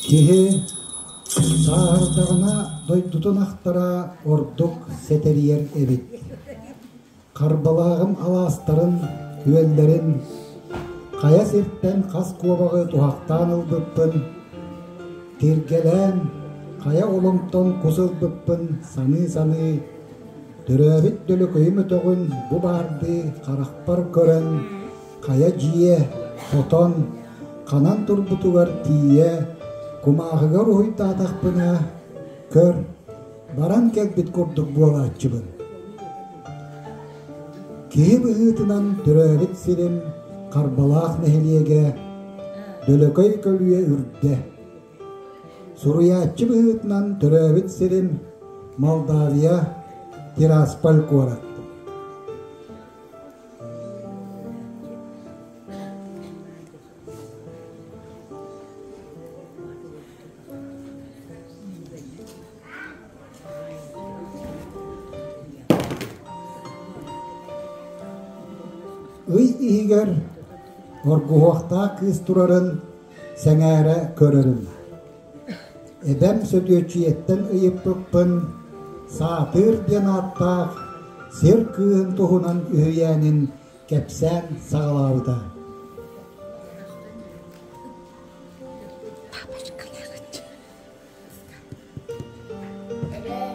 Киһи сааһырдаҕына дойдутун ахтара ордук сэтэрийэр эбит. Харбалааҕым алаастарын, күөллэрин, хайа сиртэн хас куобаҕы туһахтаан ылбыппын, тиргэлээн хайа оломтон кус ылбыппын саныы-саныы, төрөөбүт Дөлөкөйүм өтөҕүн бу баардыы харахпар көрөн, хайа дьиэ, хотон ханан турбутугар тиийэ кумааҕыга уруһуйдаатахпына, көр, баран кэлбит курдук буолааччыбын. Киһи быһыытынан төрөөбүт сирим Харбалаах нэһилиэгэ Дөлөкөй көлүйэ үрдэ. Суруйааччы быһыытынан төрөөбүт сирим Молдавия, Тирасполь куорат. Ый иһигэр оргуһуохтаах кыыс турарын сэҥээрэ көрөрүм. Эбэм сөдүөччүйэттэн ыйыппыппын Саатыыр диэн ааттаах сир кыыһын туһунан үһүйээнин кэпсээн саҕалаабыта. Эбээ,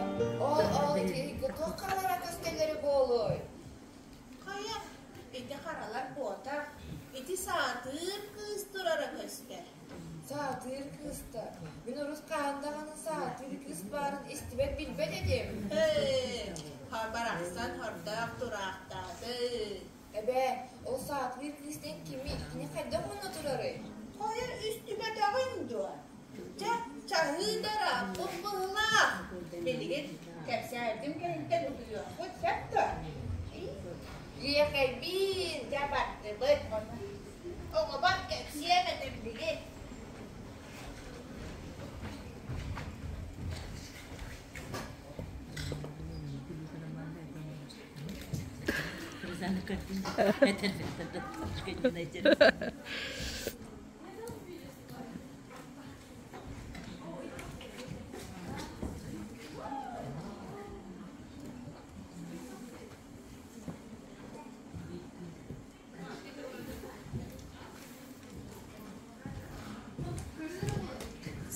ол-ол ити ыйга туох харалара көстөллөрө буолуой? Хайа, ити харалар буотах, ити саатыыр кыыс турара көстөр. Саатыыр кыыста. Мин урут хаһан даҕаны саатыыр кыыс баарын истибэт билбэт этим. Ээ, барахсан хордоох тураахтааты. Эбээ, ол саатыыр кыыс диэн кимий? Кини хайдах онно турарый? Хайа истибэтэҕиҥ дуо? Чэ, чаһыы да ырааппыт быһыылаах. Билигин кэпсээбитим кэнниттэн утуйуохпут сөп дуо? Иэхэйбиин! Дьэ бардыбыт. Оҕобор кэпсиэм этэ билигин.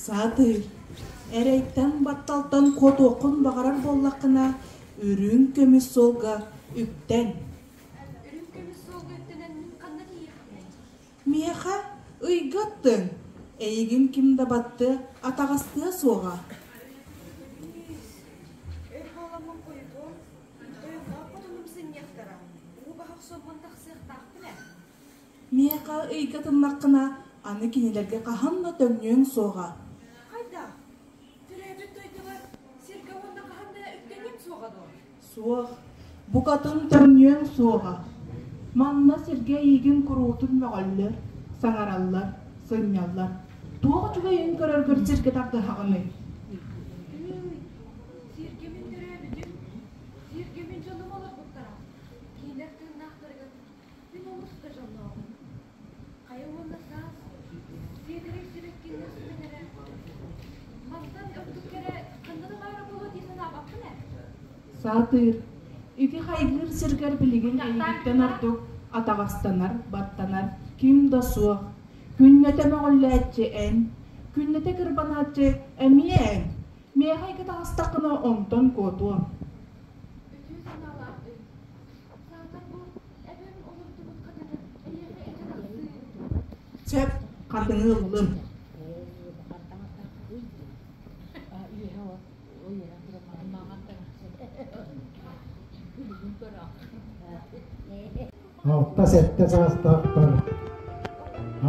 Саатыыр, эрэйтэн батталтан куотуоххун баҕарар буоллаххына, үрүҥ көмүс суолга үктэн. Үрүҥ көмүс суолга үктэнэн мин ханна тиийиэхпиний? Миэхэ ыйга ыттыҥ, эйигин ким да баттыа, атаҕастыа суоҕа. Өр буоламмын хойутуом, тойонноох хотунум сынньыахтара, уу баһа охсоммун тахсыахтаахпын ээ. Миэхэ ыйга тыннаххына, аны кинилэргэ хаһан да төҥнүөҥ суоҕа. Хайдах? Төрөөбүт дойдубар сиргэ уонна хаһан да үктэниэм суоҕа дуо? Суох, букатын төҥнүөҥ суоҕа. Манна сиргэ эйигин куруутун мөҕөллөр, саҥараллар, сынньаллар. Туох үчүгэйин көрөргөр сиргэ тардыһаҕыный? Тыый, сиргэ мин төрөөбүтүм, сиргэ мин дьонум олорбуттара. Кинилэр тыыннаахтарыгар мин олус да дьоллооҕум. Хайа уонна саас сиэдэрэй сибэккиннэр сүмэлэрэ мантан ордук кэрэ ханна да баара буолуо дии санаабаппын ээ. Саатыыр, ити хайгыыр сиргэр билигин эйигиттэн ордук атаҕастанар, баттанар ким да суох. Күннэтэ мөҕүллээччи эн, күннэтэ кырбанааччы эмиэ эн. Миэхэ икки таҕыстаххына онтон куотуом. Үтүө санаалаах ый. Саатар бу эбэм олордубут хатыҥы эйиэхэ илдьэ тахсыы. Сөп, хатыҥы ыллым. Алта-сэттэ саастаахпар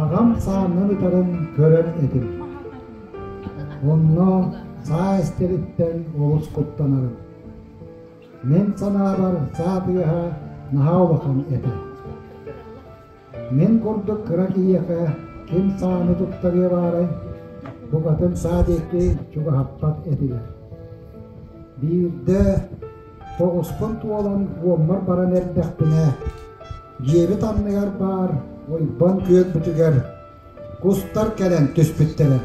аҕам сааннан ытарын көрөр этим. Онно саа эстэриттэн олус куттанарым. Мин санаабар саа тыаһа наһаа улахан этэ. Мин курдук кыра киһиэхэ ким сааны туттарыа баарай, букатын саа диэки чугаһаппат этилэр. Биирдэ тоҕуспун туолан уоммар баран эрдэхпинэ, дьиэбит анныгар баар ойбон күөлбүтүгэр кустар кэлэн түспүттэрэ.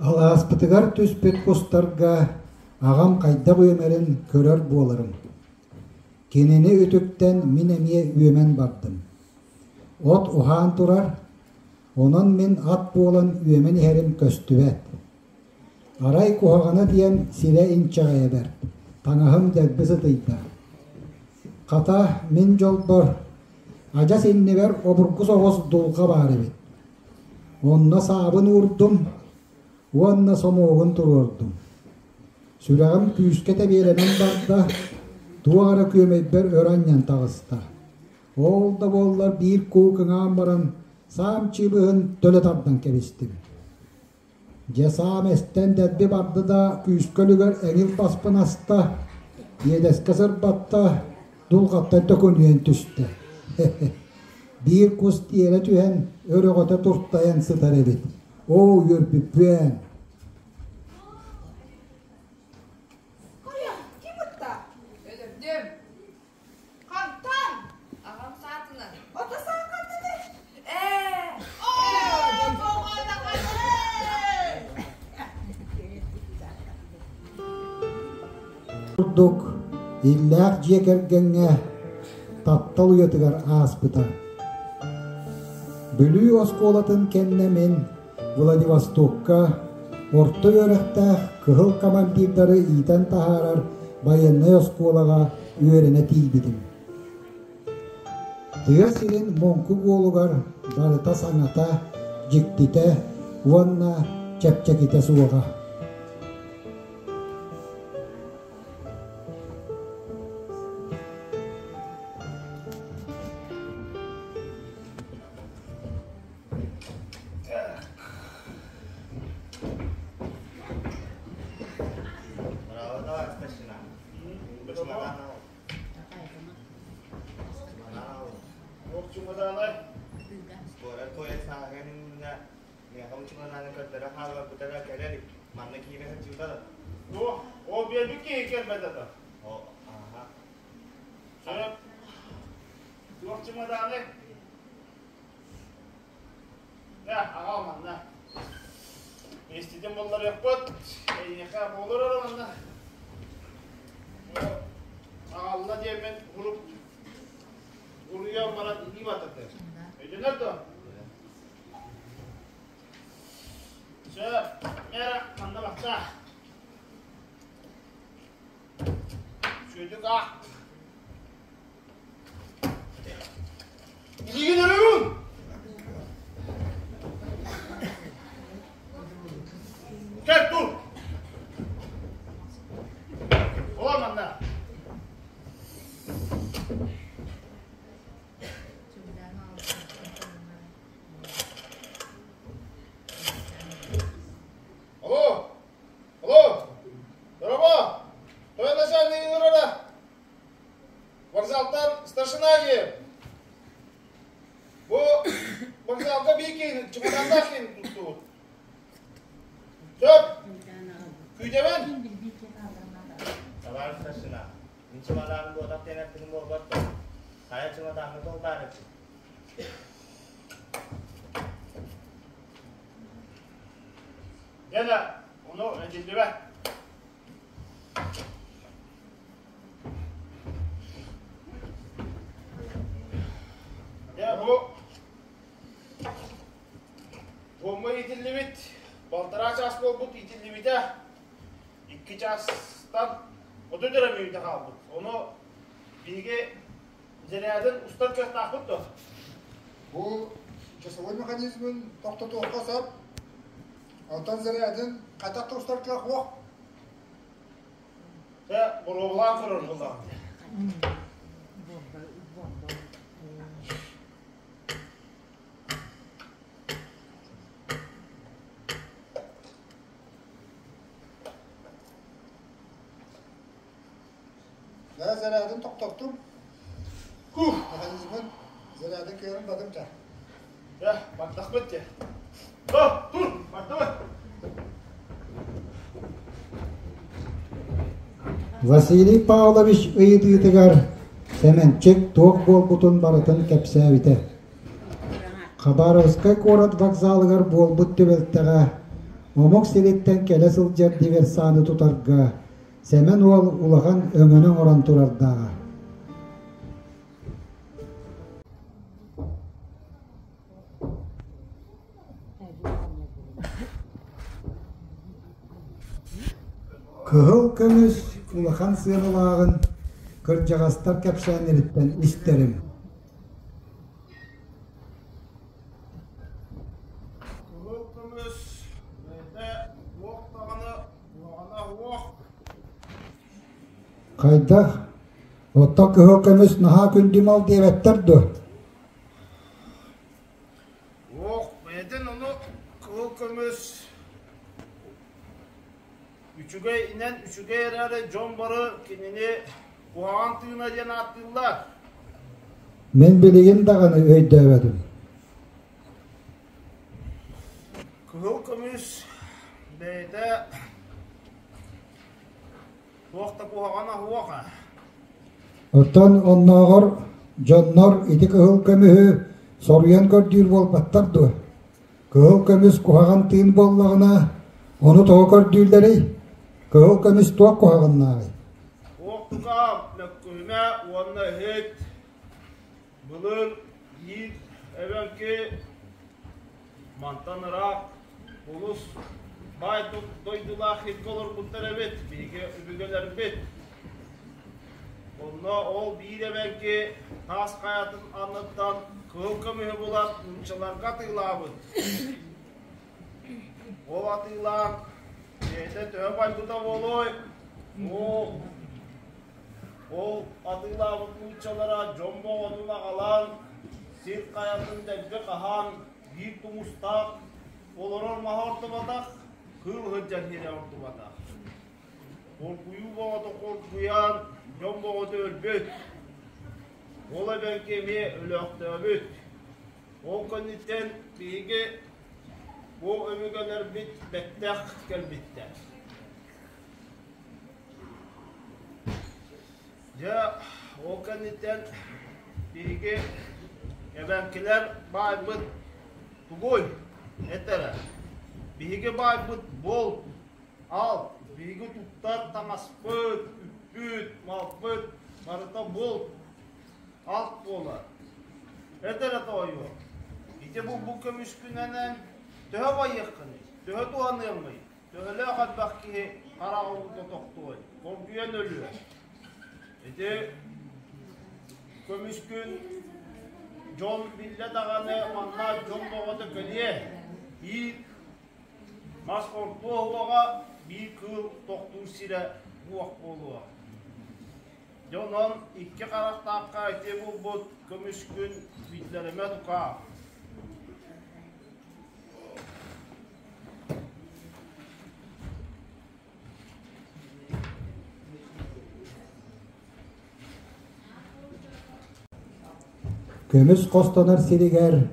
Алааспытыгар түспүт кустарга аҕам хайдах үөмэрин көрөр буоларым. Кинини үтүктэн мин эмиэ үөмэн бардым. От уһаан турар, онон мин ат буолан үөмэн иһэрим көстүбэт. Арай куһаҕана диэн сирэ инчэҕэйэ бэрт, таҥаһым дэлби сытыйда. Хата, мин дьолбор, адьас иннибэр обургу соҕус дулҕа баар эбит. Онно саабын уурдум уонна сомуогун туруордум. Сүрэҕим күүскэ тэбиэлэнэн барда, туох эрэ күөмэйбэр өрө анньан таҕыста. Ол да буоллар биир куу кыҥаан баран, саам чыыбыһын төлө тардан кэбистим. Дьэ саам эстэн дэлби барда да күүскэ үлүгэр эҥил таспын аста, иэдэскэ сырбатта, дулҕаттан төкүнүйэн түстэ. Биир кус тиэрэ түһэн, өрөҕөтө туртайан сытар эбит. Оо, үөрбүппүөн! Хайа, ким ытта? Өлөрдүм. Хантан? Аҕам саатынан. Ото саахаттыны? Ээ! Оо, тоҕо даҕаны! Курдук иллээх дьиэ кэргэҥҥэ таптал уйатыгар ааспыта. Бүлүү оскуолатын кэннэ мин Владивостокка орто үөрэхтээх кыһыл командирдары иитэн таһаарар байыаннай оскуолаҕа үөрэнэ тиийбитим. Тыа сирин муҥкук уолугар барыта саҥата, дьиктитэ уонна чэпчэкитэ суоҕа. Бу часовой механизмын тохтотуохха сөп. Онтон зарядын хайдах да устар кыах суох. Дьэ зарядын тохтоттум. Механизмын зарядын кыырын бадым дьэ. Василий Павлович ыйытыытыгар Сэмэнчик туох буолбутун барытын кэпсээбитэ. Хабаровскай куорат вокзалыгар буолбут түбэлтэҕэ Омук сириттэн кэлэ сылдьар диверсаны тутарга Сэмэн уол улахан өҥөнү оҥорон турардааҕа. Кыһыл көмүс улахан сыаналааҕын кырдьаҕастар кэпсээннэриттэн истэрим. Кыһыл көмүс бэйэтэ туох даҕаны куһаҕана суох. Хайдах? Оттон кыһыл көмүс наһаа күндү мал диэбэттэр дуо? Суох, бэйэтин ону кыһыл көмүс үчүгэйинэн үчүгэй эрээри дьон бары кинини куһаҕан тыына диэн ааттыыллар. Мин билигин даҕаны өйдөөбөтүм. Кыһыл көмүс бэйэтэ туох да куһаҕана суох ээ. Оттон оннооҕор дьоннор ити кыһыл көмүһү соруйан көрдүүр буолбаттар дуо? Кыһыл көмүс куһаҕан тыын буоллаҕына, ону тоҕо көрдүүллэрий? Кыһыл көмүс туох куһаҕаннааҕый? Туох тукаам, мөккүһүмэ уонна иһит. Былыр биир эбэҥки мантан ыраах олус баай дойдулаах сиргэ олорбуттар эбит, биһиги өбүгэлэрбит. Онно ол биир эбэҥки таас хайатын анныттан кыһыл көмүһү булан нууччаларга атыылаабыт. Ол атыылаан бэйэтэ төһө байбыта буолуой? Оо, ол атыылаабыт нууччалара дьон боҕотун аҕалан, сир хайатын дэлби хаһан, биир тумустаах олорор маһа ордубатах, кыыл сылдьар сирэ ордубатах. Хоргуйуу боҕото хоргуйан, дьон боҕото өлбүт. Ол эбэҥки эмиэ өлөөхтөөбүт. Ол кэнниттэн биһиги бу өбүгэлэрбит бэттэх кэлбиттэр. Дьэ, ол кэнниттэн биһиги эбэҥкилэр баайбыт тугуй этэрэ. Биһиги баайбыт буол, ал, биһиги туттар таҥаспыт, үппүт, малбыт барыта буол, алт буолар. Этэрэ тоойуо, ити бу көмүскүнэнэн төһө байыаххыный, төһө туһаныаҥый? Төһөлөөх элбэх киһи хараҕа уута тохтуой, хоргуйан өлүө. Ити көмүс күн дьон биллэ даҕаны манна дьон бөҕөтө кэлиэ. Биир мас ордуо уоҕа, биир кыыл тохтуур сирэ буох буолуо. Дьэ онон икки харахтаахха ити булбут көмүс күн биллэримэ тукаа. Көмүс хостонор сиригэр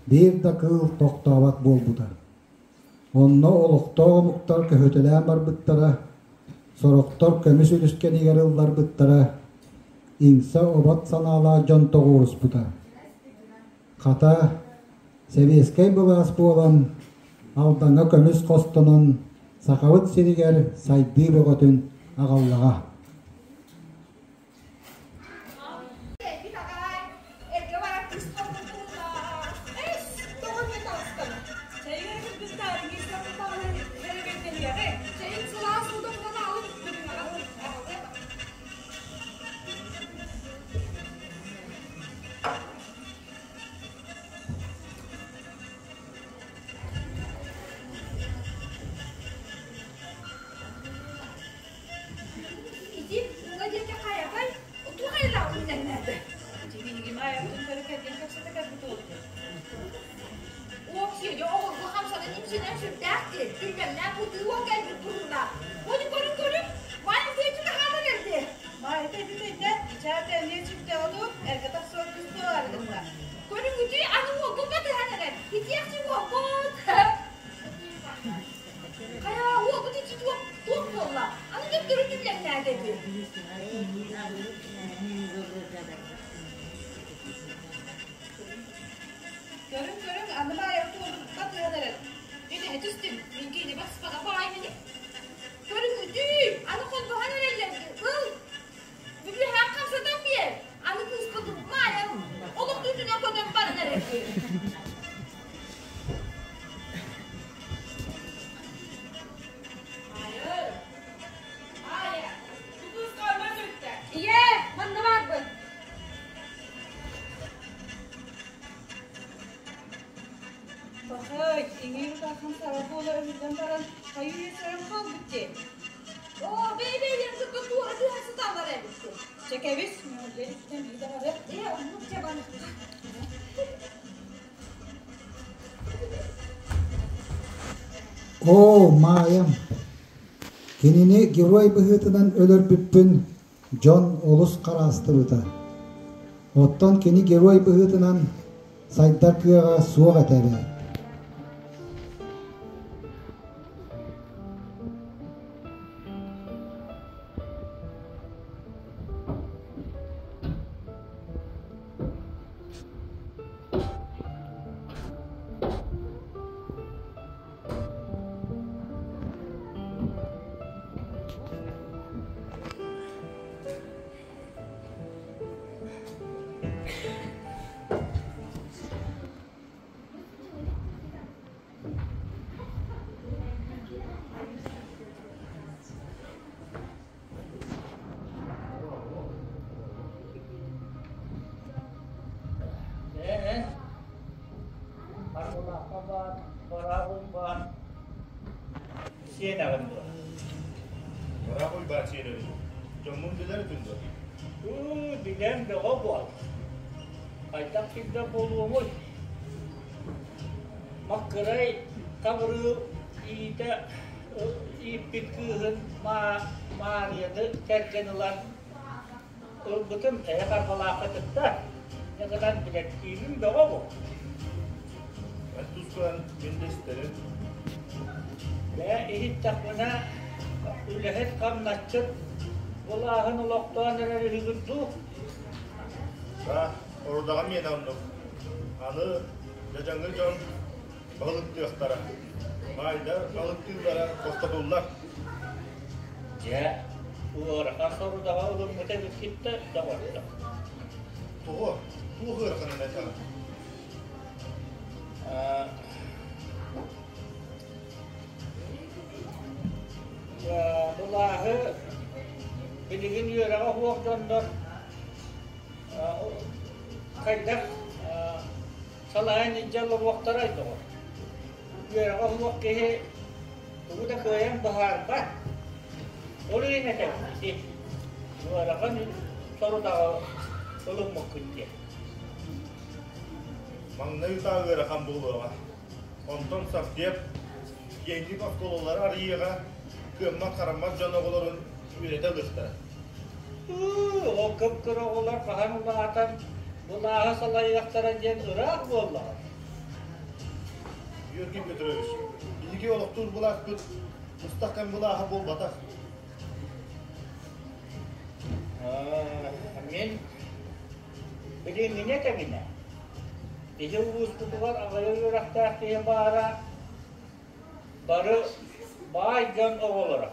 биир да кыыл тохтообот буолбута. Онно олохтоох омуктар көһүтэлээн барбыттара, сорохтор көмүс үлүскэнигэр ылларбыттара, иҥсэ-обот санаалаах дьон тоҕуоруспута. Хата, сэбиэскэй былаас буолан, Алдаҥҥа көмүс хостонон, Сахабыт сиригэр сайдыы бөҕөтүн аҕаллаҕа. Ити уҥа диэки хайатай, туох айылаах үллэҥнээтэ? Ити биһиги Маайабытын көрө кэргэн кэпсэтэ кэлбит уолбут. Уол сиэри оҕургу хамсанан имсэнэн сүрдээх диэн, түргэннээх бутуу уол кэлбит быһыылаах. Ону көрүҥ-көрүҥ, Маайа тыачы таһааран эрдэ. Маайата ити тэйдэ, чаата эмиэ сүрдээх дуу, эргэ тахсыар кыс буолаары гынна. Көрүҥүтүй, аны уолгун батыһан эрэр. Итиэхчи уолгут. Хайа, уолбут иччи туох, туох буолла? Аны төттөрү түллэҥнээтэ ити. Көрүҥ-көрүҥ, аны Маайабыт уолбут батыһан эрэр. Ити түстүн, мин киинибэс. Пахай, иҥиир утааххан сара буола өмүллэн баран, хайыы сөрөн хаалбыт дии. Оо, бэйэ-бэйэлэрин кытта туора түһэн сыталлар эбит. Чэ кэбис, мөҕүллэ иликтэн биир даҕаны. Ээ, оннук дьэ барыахха. Оо, Маайам, кинини герой быһыытынан өлөрбүппүн дьон олус хараастыбыта. Оттон кини герой быһыытынан сайдар кыаҕа суох этэ эбээт. Ээ, Харбалаахха баар, Бараах Уйбаан сиэнэҕин дуо? Бараах Уйбаан сиэнэбин. Дьоммун билэр этим дуо? Ыы, билэн бөҕө буол. Хайдах билбэт буолуомуй? Маккырай Хабырыыл иитэ ииппит кыыһын Маарыйаны кэргэн ылан ылбытым эһэ Харбалаахха кытта инньэ гынан билэттиирим бөҕө бу. Эн тускунан мин да истэрим. Бээ иһиттэхпинэ үлэһит хамначчыт былааһын олохтоон эрэр үһүгүт дуу? Да, орудаҕа миэнэ оннук. Аны дьадьаҥы дьон балыктыахтара. Баайдар балыктыыллара тохтотуллар. Дьэ, ыарахан сорудаҕа ылыммыт эбиккит да доҕоттор. Тоҕо? Туох ыараханын этэҕин? Былааһы билигин үөрэҕэ суох дьоннор хайдах салайан илдьэ олоруохтарай доҕор. Үөрэҕэ суох киһи тугу да кыайан быһаарбат. Ол иһин этэбин ити ыарахан сорудаҕы ылыммыккын диэн. Маҥнай утаа ыарахан буолуоҕа. Онтон Совдеп киэҥник оскуолалары арыйыаҕа, кыаммат-хараммат дьон оҕолорун үөрэтэ ылыахтара. Ол кып-кыра оҕолор хаһан улаатан былааһы салайыахтара диэн ыраах буоллаҕа. Георгий Петрович, биһиги олохтуур былааспыт быстах кэм былааһа буолбатах. Мин билиҥҥини этэбинэ, ити улууспутугар аҕыйах үөрэхтээх киһи баара бары баай дьон оҕолоро.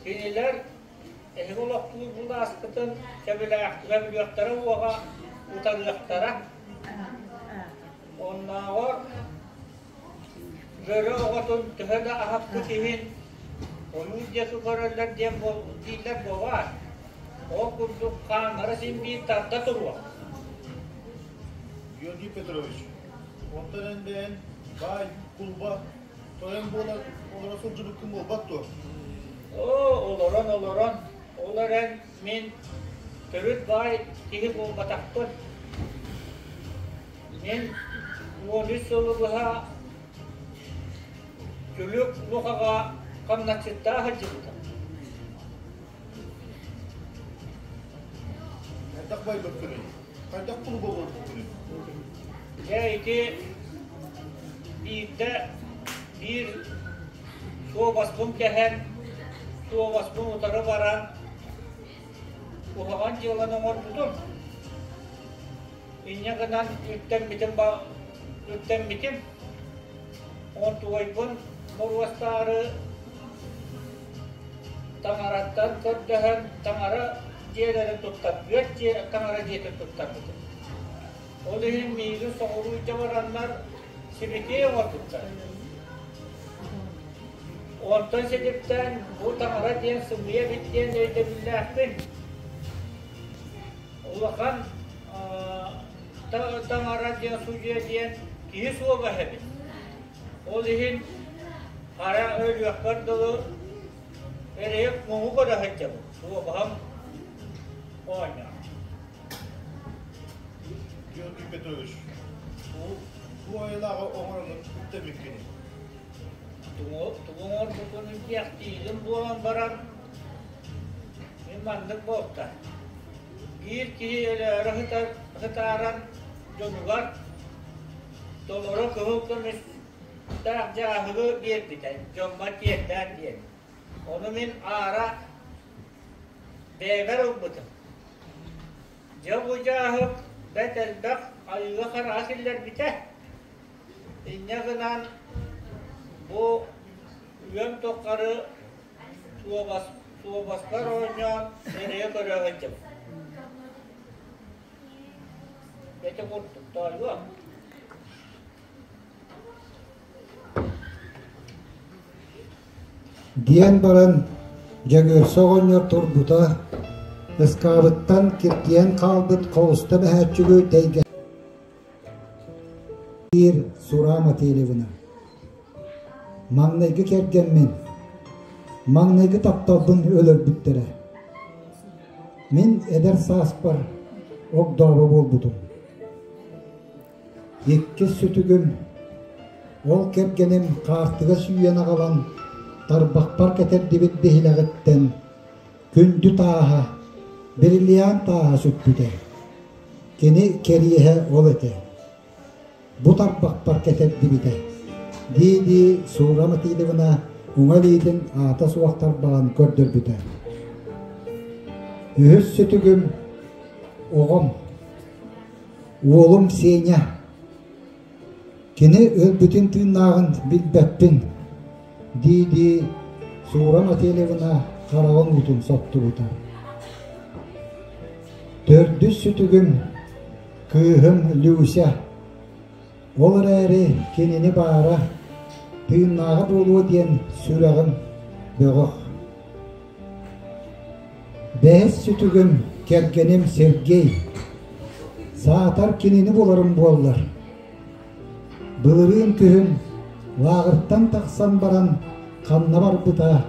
Кинилэр эһиги олохтуур былааскытын сөбүлүөхтэрэ уоҕа утарыахтара. Оннооҕор бөрө оҕотун төһө да аһаппыт иһин ойуур диэки көрөллөр диэн дииллэр буолаар. Ол курдук хааннара син биир тарда туруо. Георгий Петрович, онтон эн бэйэн баай, кулуба Тойон буолан олоро сылдьыбыккын буолбат дуо? Оо, олорон-олорон, ол эрэн мин төрүт баай киһи буолбатахпын. Мин 13 сылы быһа Күлүк Лухаҕа хамначчыттаах сылдьыбытым. Хайдах байбыккыный? Хайдах кулуба буолбуккунуй? Дьэ ити биирдэ биир суобаспын кэһэн, суобаспын утары баран куһаҕан дьыаланы оҥорбутум. Инньэ гынан үктэммитим, үктэммитим. Онтуойбун боруостаары Таҥараттан көрдөһөн таҥара дьиэлэрин туттарбыт дьиэ таҥара дьиэтин туттарбытым. Ол иһин миигин соҕуруу бараннар сибитиэй оҥорбуттар. Онтон ситиптээн бу таҥара диэн сымыйа эбит диэн өйдөбүллээхпин. Улахан таҥара диэн судьуйа диэн киһи суоҕа эбит. Ол иһин хара өлүөхпэр дылы эрэйи муҥу көрө сылдьабын, суобаһым оонньоон. Георгий Петрович, бу айылааҕы оҥороммут үктэммиккиний? Тугу оҥорбуккун диэхтиигин буолан баран, мин маннык буолта. Биир киһи өлөөрү сытааран дьонугар толору кыһыл көмүстээх дьааһыгы биэрбитэ, дьоммор тиэрдээр диэн. Ону мин аара бэйэбэр ылбытым. Дьэ бу дьааһык бэрт элбэх айыыга-хараҕа киллэрбитэ. Инньэ гынан бу үйэм тухары суобаспар оонньоон эрэйэ көрө сылдьабын. Ити курдук тоойуо. Диэн баран Дьөгүөрсэ оҕонньор турбута, ыскаабыттан киртийэн хаалбыт холуста мөһөөччүгү тэйгэ Диир Сура Матвеевна. Маҥнайгы кэргэммин, маҥнайгы тапталбын өлөрбүттэрэ. Мин эдэр сааспар огдообо буолбутум. Иккис сүтүгүм, ол кэргэним хаартыга сүүйэн аҕалан тарбахпар кэтэрдибит биһилэҕиттэн күндү тааһа, бриллиант тааһа сүппүтэ. Кини кэриэһэ ол этэ. Бу тарбахпар кэтэрдибитэ, дии-дии Сура Матиловна уҥа илиитин аата суох тарбаҕын көрдөрбүтэ. Үһүс сүтүгүм оҕом, уолум Сеня. Кини өлбүтүн тыыннааҕын билбэппин, дии-дии Сура Матиловна хараҕын уутун соттубута. Төрдүс сүтүгүм кыыһым Люся. Ол эрээри кинини баара, тыыннааҕа буолуо диэн сүрэҕим бөҕөх. Бэһис сүтүгүм кэргэним Сергей. Саатар кинини буларым буоллар. Былырыын күһүн лааҕыртан тахсан баран ханна барбыта,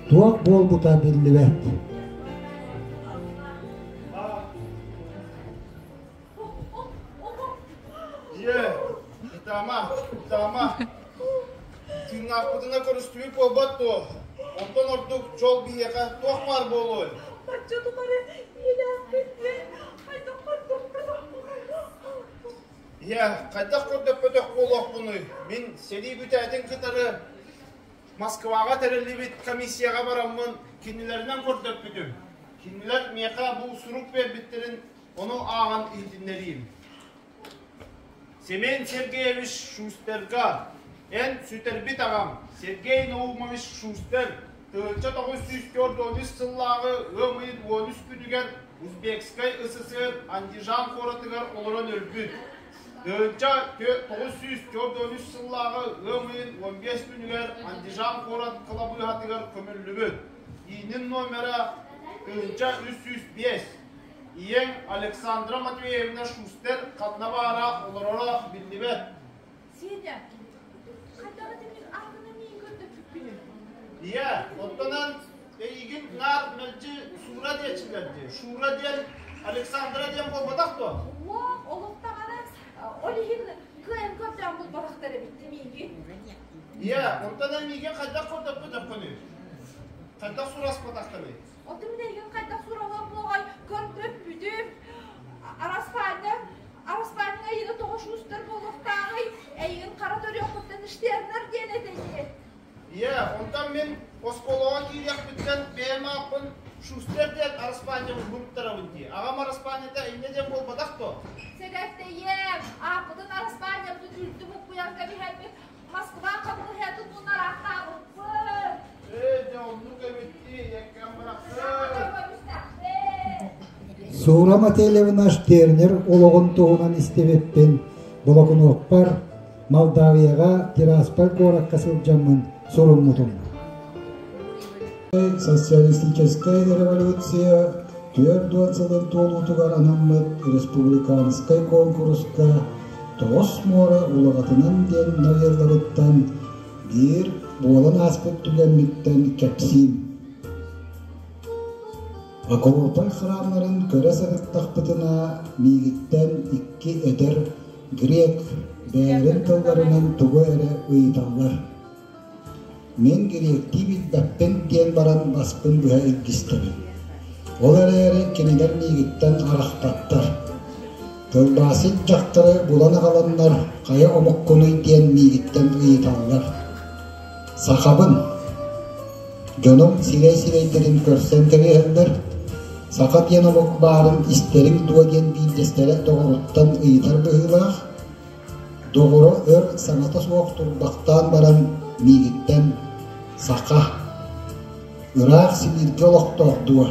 туох буолбута биллибэт. Ийэ, ытаама, ытаама. Тыыннаахпытына көрүстүбүт буолбат дуо? Онтон ордук дьол биһиэхэ туох баар буолуой? Бачча тухары ийэлээхпин диэн хайдах көрдөппөтөх Ийэ, хайдах көрдөппөтөх буолуохпунуй? Мин сэрии бүтээтин кытары Москваҕа тэриллибит комиссияҕа бараммын кинилэринэн көрдөппүтүм. Кинилэр миэхэ бу сурук биэрбиттэрин ону ааҕан иһитиннэриим. Семен Сергеевич Шустерга эн сүтэрбит аҕам Сергей Наумович Шустер 1943 сыллааҕы ыам ыйын 13 күнүгэр Узбекскай СССР Андижан куоратыгар олорон өлбүт. 1943 сыллааҕы ыам ыйын 15 күнүгэр Андижан куорат кылабыыһатыгар көмүллүбүт. Иинин номера 1305. Ийэҥ Александра Матвеевна Шустер ханна баара олороро биллибэт. Сеня, хайдах итинник аатынан миигин көрдөппүккүнүй? Ийэ, оттонон эйигин наар мэлдьи Суура диэччилэр дии. Шура диэн Александра диэн буолбатах дуо? Уох, олох даҕаны ол иһин кыайан көрдөөн булбатахтар эбит миигин. Ийэ, онтон эн миигин хайдах көрдөппөтөххүнүй? Хайдах сураспатаххыный? Оттон мин эйигин хайдах сураһыам буоҕай, көрдөппүтүм. Араспаанньа, Араспаанньа эйигин тоҕо шустар буолуохтааҕый? Эйигин хара төрүөххүттэн Штернер диэн этэ ини. Ийэ, онтон мин оскуолаҕа киириэхпиттэн бэйэм ааппын Шустер диэн араспаанньабын буруттарабын дии. Аҕам араспаанньата инньэ диэн буолбатах дуо? Сэгэртэйиэм, ааппытын араспаанньабытын үлтү буккуйан кэбиһэммит Москва хамыыһыйатын муннараахтаабыппыт. Ээ, дьэ оннук эбит дии, ийэккэм барахсан. Сура Мателевна Штернер олоҕун туһунан истибиппин болокунуоппар Молдавияҕа Тирасполь куоракка сылдьаммын суруммутум. Социалистическай революция 40 сылын туолуутугар анаммыт республиканскай куонкуруска Тоҕус муора улаҕатынан диэн новеллабыттан биир буолан ааспыт түгэммиттэн кэпсиим. Акрополь храмнарын көрө сырыттахпытына миигиттэн икки эдэр грек бэйэлэрин тылларынан тугу эрэ ыйыталлар. Мин гректии билбэппин диэн баран баспын быһа илгистэбин. Ол эрээри кинилэр миигиттэн арахпаттар. Тылбаасчыт дьахтары булан аҕаланнар хайа омуккунуй диэн миигиттэн ыйыталлар. Сахабын. Дьонум сирэй-сирэйдэрин көрсөн кэбиһэллэр. Саха диэн омук баарын истэриҥ дуо диэн биирдэстэрэ доҕоруттан ыйытар быһыылаах. Доҕоро өр саҥата суох турбахтаан баран миигиттэн «Саха, ыраах Сибииргэ олохтоох дуо?»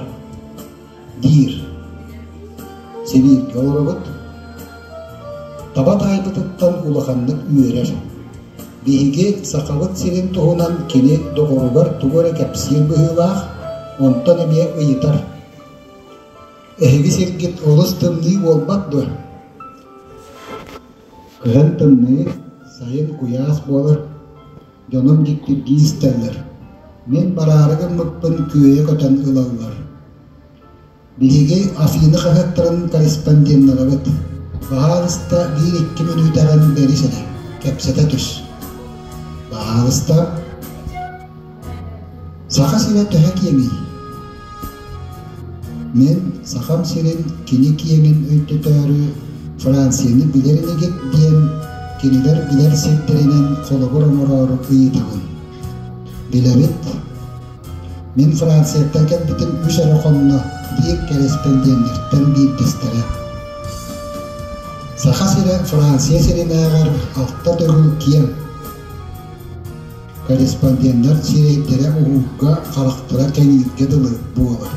диир. Сибииргэ олоробут. Таба таайбытыттан улаханнык үөрэр. Биһиги Сахабыт сирин туһунан кини доҕоругар тугу эрэ кэпсиир быһыылаах, онтон эмиэ ыйытар. Эһиги сиргит олус тымныы буолбат дуо? Кыһын тымныы, сайын куйаас буолар, дьонум дьиктиргии истэллэр. Мин бараары гыммыппын күөйэ көтөн ылаллар. Биһиги Афина хаһыаттарын корреспонденнарабыт. Баһаалыста биир-икки мүнүүтэҕин бэрис эрэ, кэпсэтэ түс. Баһаалыста. Саха сирэ төһө киэҥий? Мин Сахам сирин кини киэҥин өйдөтөөрү Францияны билэр инигит диэн кинилэр билэр сирдэринэн холобур оҥороору ыйытабын. Билэбит. Мин Францияттан кэлбитим үс эрэ хонно, диир кэрэспэндиэннэртэн биирдэстэрэ. Саха сирэ Франция сиринээҕэр алта төгүл киэҥ. Корреспонденнар сирэйдэрэ уһуурга, харахтара кэҥииргэ дылы буолар.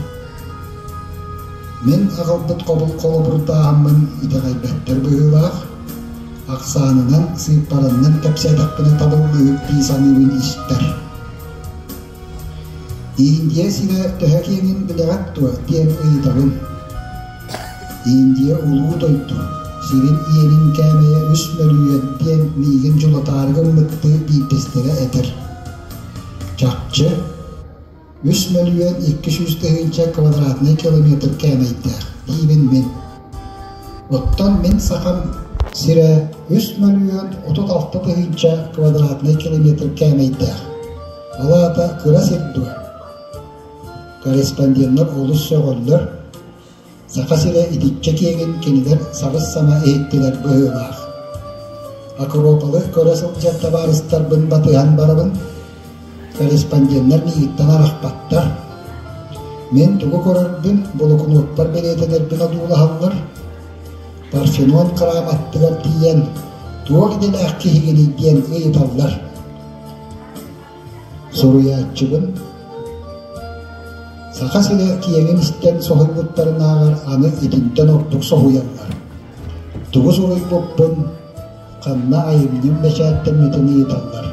Мин аҕалбыт холобурдааһыммын итэҕэйбэттэр быһыылаах, ахсаанынан, сыыппараннан кэпсээтэхпинэ табыллыыһык дии саныыбын истэр. Индия сирэ төһө киэҥин билэҕит дуо диэн ыйытабын. Индия улуу дойду, сирин иэнин кээмэйэ үс мөлүйүөн диэн миигин дьулатаары гыммыттыы биирдэстэрэ этэр. Чахчы, 3 200 000 квадратнай километр кээмэйдээх диибин мин. Оттон мин Сахам сирэ 3 036 000 квадратнай километр кээмэйдээх. Ол аата кыра сир дуо? Корреспонденнар олус сөҕөллөр, Саха сирэ итиччэ киэҥин кинилэр сабыс-саҥа иһиттилэр быһыылаах. Акрополы көрө сылдьар табаарыстарбын батыһан барабын, корреспонденнар миигиттэн арахпаттар. Мин тугу көрөрбүн, болокунуоппар бэлиэтэнэрбин одуулаһаллар. Парфенон храм аттыгар тиийэн, туох идэлээх киһигиний диэн ыйыталлар. Суруйааччыбын Саха сирэ киэҥин истэн соһуйбуттарынааҕар аны итинтэн ордук соһуйаллар. Тугу суруйбуппун, ханна айымньым бэчээттэммитин ыйыталлар.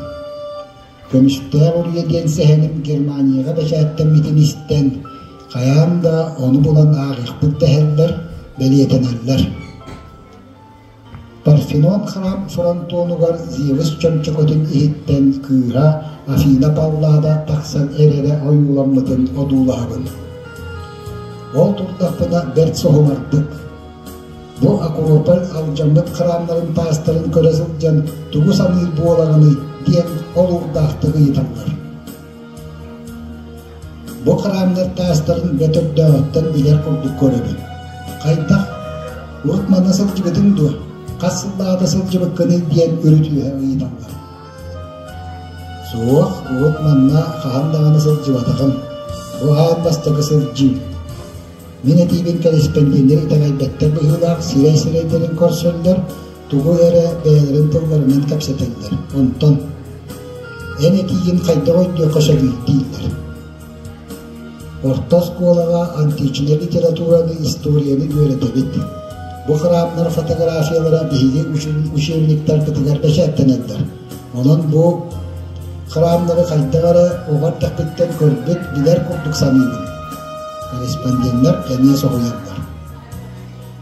Көмүстээх үрүйэ диэн сэһэним Германияҕа бэчээттэммитин истэн, хайаан да ону булан ааҕыахпыт дэһэллэр, бэлиэтэнэллэр. Парфенон храм фронтонугар Зевс чөмчөкөтүн иһиттэн кыыһа Афина Паллада тахсан эрэрэ ойууламмытын одуулаһабын. Ол турдахпына бэрт соһумардык Бу Акрополь алдьаммыт храмнарын таастарын көрө сылдьан тугу саныыр буолаҕыный диэн олуурдаахтык ыйыталлар. Бу храмнар таастарын бөтөрдөөҕүттэн билэр курдук көрөбүн. Хайдах? Урут манна сылдьыбытыҥ дуо? Хас сыллааҕыта сылдьыбыккыный диэн үрүт-үөһэ ыйыталлар. Суох, урут манна хаһан даҕаны сылдьыбатаҕым. Бу аан бастакы сылдьыым. Мин этиибин кэриспэндиэннэр итэҕэйбэттэр быһыылаах сирэй-сирэйдэрин көрсөллөр, тугу эрэ бэйэлэрин тылларынан кэпсэтэллэр. Онтон «Эн этиигин хайдах өйдүөххэ сөбүй?» дииллэр. Орто оскуолаҕа античнай литератураны, историяны үөрэтэбит. Бу храмнар фотографиялара биһиги учебниктарбытыгар бэчээттэнэллэр. Онон бу храмнары хайдах эрэ оҕо эрдэхпиттэн көрбүт, билэр курдук саныыбын. Корреспонденнар эмиэ соһуйаллар.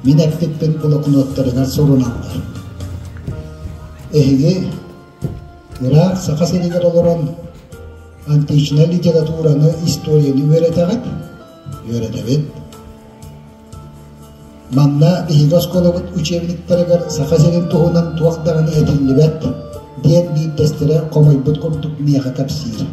Мин эппиппин блокноттарыгар суруналлар. Эһиги ыраах Саха сиригэр олорон античнай литератураны, историяны үөрэтэҕит? Үөрэтэбит. Манна биһиги оскуолабыт учебниктарыгар Саха сирин туһунан туох даҕаны этиллибэт, диэн биирдэстэрэ хомойбут курдук миэхэ кэпсиир.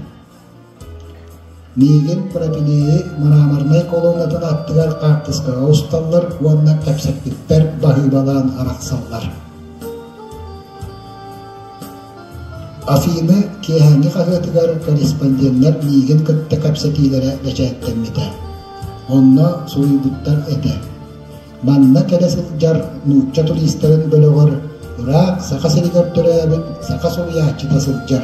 Миигин Пропилеи мраморнай колоннатын аттыгар хаартыскаҕа усталлар уонна кэпсэппиппэр баһыыбалаан арахсаллар. Афины киэһээҥҥи хаһыатыгар корреспонденнар миигин кытта кэпсэтиилэрэ бэчээттэммитэ. Онно суруйбуттар этэ: Манна кэлэ сылдьар нуучча туристарын бөлөҕөр ыраах Саха сиригэр төрөөбүт саха суруйааччыта сылдьар.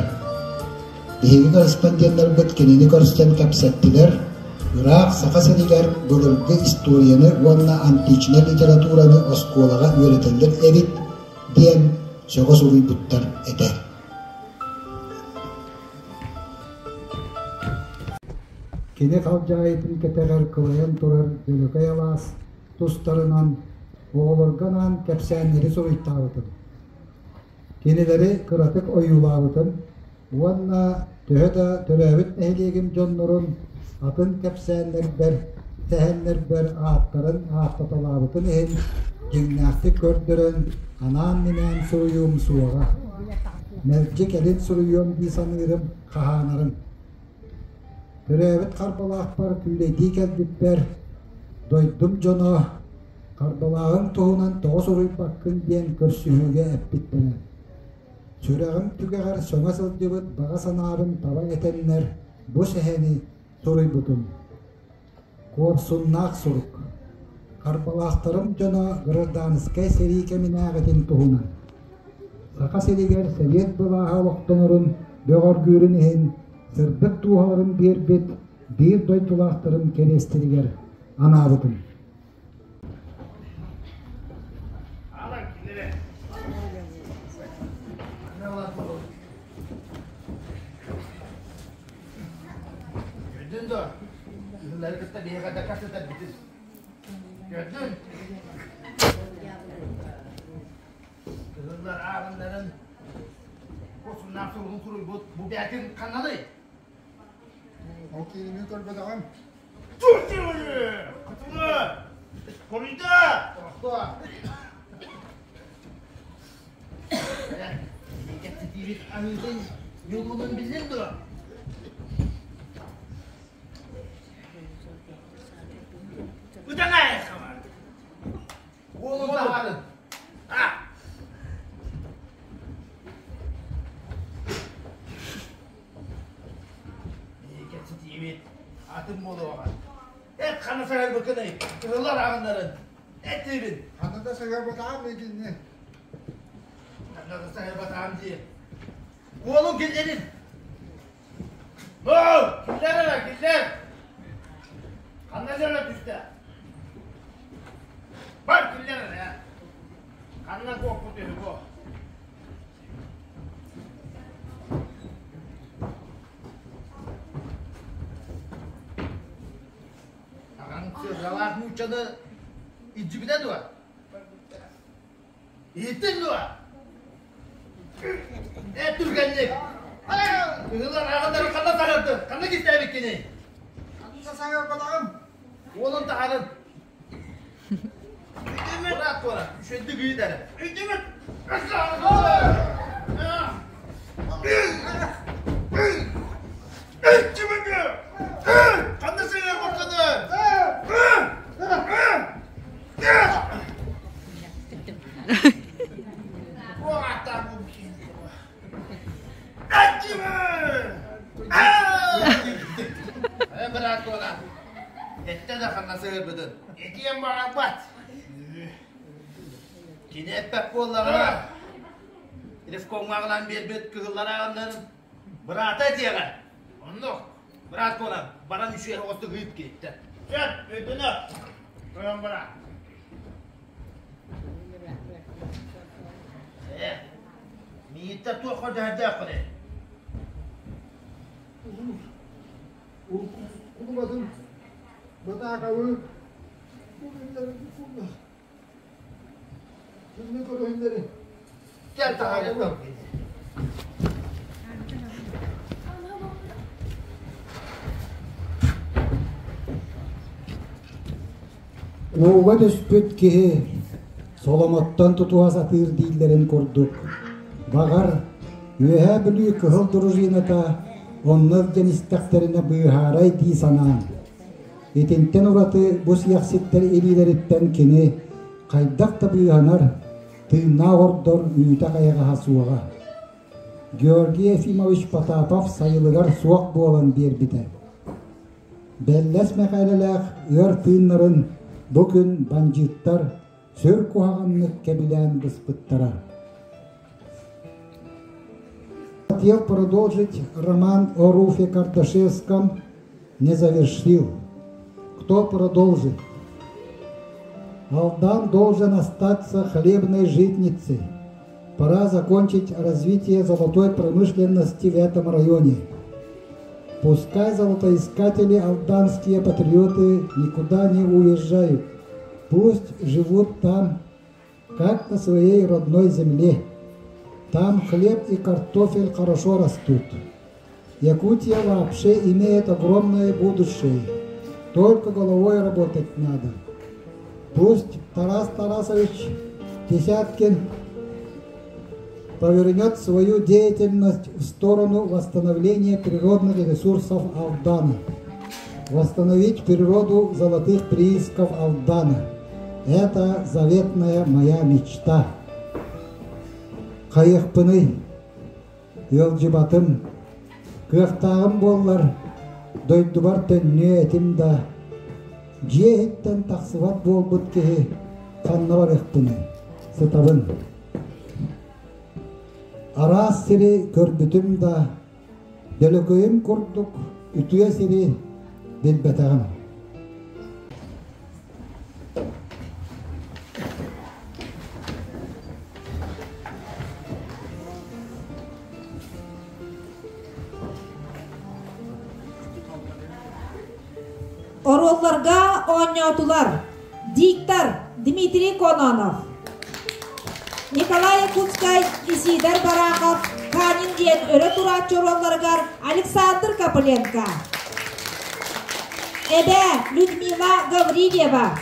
Биһиги корреспонденнарбыт кинини көрсөн кэпсэттилэр, ыраах Саха сиригэр былыргы историяны уонна античнай литератураны оскуолаҕа үөрэтэллэр эбит диэн сөҕө суруйбуттар этэ. Кини халдьаайытын кэтэҕэр кылайан турар Дөлөкөй алаас тустарынан оҕолорго анаан кэпсээннэри суруйтаабытым. Кинилэри кыратык ойуулаабытым уонна төһө да төрөөбүт нэһилиэгим дьоннорун атын кэпсээннэрбэр, сэһэннэрбэр ааттарын ааттаталаабытым иһин дьиҥнээхтик көрдөрөн, анаан-минээн суруйуум суоҕа. Мэлдьи кэлин суруйуом дии саныырым, хаһаанарым. Төрөөбүт Харбалаахпар күүлэйдии кэлбиппэр дойдум дьоно Харбалааҕыҥ туһунан тоҕо суруйбаккын диэн көрсүһүүгэ эппиттэрэ. Сүрэҕим түгэҕэр сөҥө сылдьыбыт баҕа санаабын таба этэннэр бу сэһэни суруйбутум. Куорсуннаах сурук. Харбалаахтарым дьоно гражданскай сэрии кэминээҕитин туһунан. Саха сиригэр сэбиэт былааһа олохтонорун бөҕөргүүрүн иһин сырдык дууһаларын биэрбит биир дойдулаахтарым кэриэстэригэр анаабытым. Көрдүн да, кыһыллары кытта биһиэхэ дакаастатар битин. Көрдүн? Кыһыллар ааҕыннарын косуннаах суругун суруйбут бу бээтин ханнаный? Ол киинини көрбөтөҕүм. Кытылы! Хоруйда! Кэпсэтиибит аныытын ньулуунун биллин дуо? Ытаҥа Уолун таһаарын. Кэпсэтиибит атын буолуоҕа. Эт ханна саҥарбыккыный? Кыһыллар ааҕыннарын. Эт диибин. Ханна да саҥарбатаҕым миигинни. Ханна да саҥарбатаҕым дии. Уолуҥ киллэрин. Буол! Киллэр эрэ, киллэр! Ханна дьоно түстэ? Бар киллэр эрэ. Ханна куоппут үһү бу? Аҕаҥ сыарҕалаах нууччаны илдьибитэ дуо? Иһиттиҥ дуо? Эт түргэнник! Кыһыллар ааҕындары ханна саҥардын? Ханна кистээбиккиний? Ханна саҥарбатаҕым? Уолун таһарын. Быраат туора, үчүгэйдик ыыт эрэ. Өйдөмөт! Ханна саҥарбаккыный? Эттэ да ханна сыһырбытын. Этиэн баҕарбат. Кини эппэт буоллаҕына, ревкомҥа аҕалан биэрбит кыһыллар аҕалларын быраата этиэҕэ. Оннук. Быраат буолан, баран үчүгэй оҕотук ыыт кириттэ. Сөп, өйдөнө. Тойон бара. Э, мииттэ туох көрдөһөрдөөххүнүй? Кулубатын батаакабы бу күннэри күннү көрөһүннэри. Чэ, таһаарыам. Ууга түспүт киһи соломоттон тутуһа сатыыр дииллэрин курдук, баҕар, Үөһээ Бүлүү кыһыл дружината онно илдьэн истэхтэринэ быыһаарай дии санаан, итинтэн ураты бу сиэхситтэр илиилэриттэн кини хайдах да быыһанар, тыыннаах ордор үүтэ-хайаҕаһа суоҕа. Георгий Ефимович Потапов сайылыгар суох буолан биэрбитэ. Бэллэс Мэхээлэлээх ыар тыыннарын бу күн бандьыыттар сүр куһаҕаннык кэбилээн быспыттара. Хотел продолжить роман о Руфе Кардашевском, не завершил. Кто продолжит? Алдан должен остаться хлебной житницей. Пора закончить развитие золотой промышленности в этом районе. Пускай золотоискатели алданские патриоты никуда не уезжают. Пусть живут там, как на своей родной земле. Там хлеб и картофель хорошо растут. Якутия вообще имеет огромное будущее. Только головой работать надо. Пусть Тарас Тарасович Десяткин повернет свою деятельность в сторону восстановления природных ресурсов Алдана. Восстановить природу золотых приисков Алдана. Это заветная моя мечта. Хайыахпыный, ыалдьыбатым, кыахтааҕым буоллар, дойдубар төннүө этим да, дьиэ иһиттэн тахсыбат буолбут киһи ханна барыахпыный, сытабын. Араас сири көрбүтүм да, Дөлөкөйүм курдук үтүө сири билбэтэҕим. Оруолларга оонньоотулар диктор Дмитрий Кононов, Николай Якутскай, Исидор Барахов, Канин диэн өрө турааччы оруолларыгар Александр Копыленко, Эбээ Людмила Гаврильева,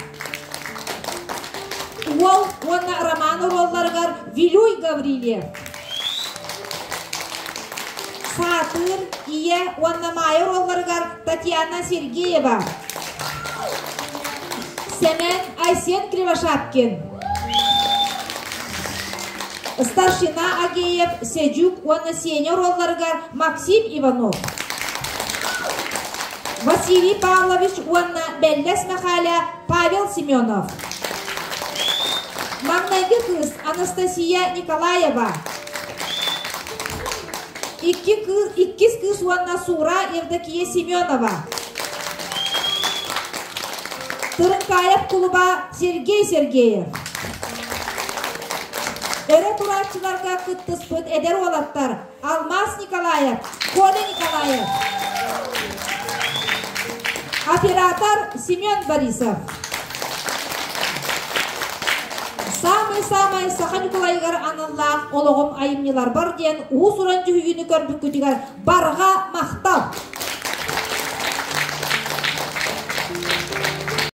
Уол уонна Роман оруолларыгар Вилюй Гаврильев, Саатыыр, Ийэ уонна Маайа оруолларыгар Татьяна Сергеева, Сэмэн Айсен Кривошапкин, Старшина Агеев, Седюк уонна Сеня оруолларыгар Максим Иванов, Василий Павлович уонна Бэллэс Мэхээлэ Павел Семенов, Маҥнайгы кыыс Анастасия Николаева, Икки кыыс, иккис кыыс уонна Сура Евдокия Семенова. Тырыҥкаев кулуба Сергей Сергеев. Өрө турааччыларга кыттыспыт эдэр уолаттар Алмаз Николаев, Коля Николаев. Оператор Семен Борисов. Самый-самый Саха Ньукулайыгар аналлаах олоҕум айымньыларбар диэн уус-уран дьүһүйүүнү көрбүккүтүгэр барҕа махтал!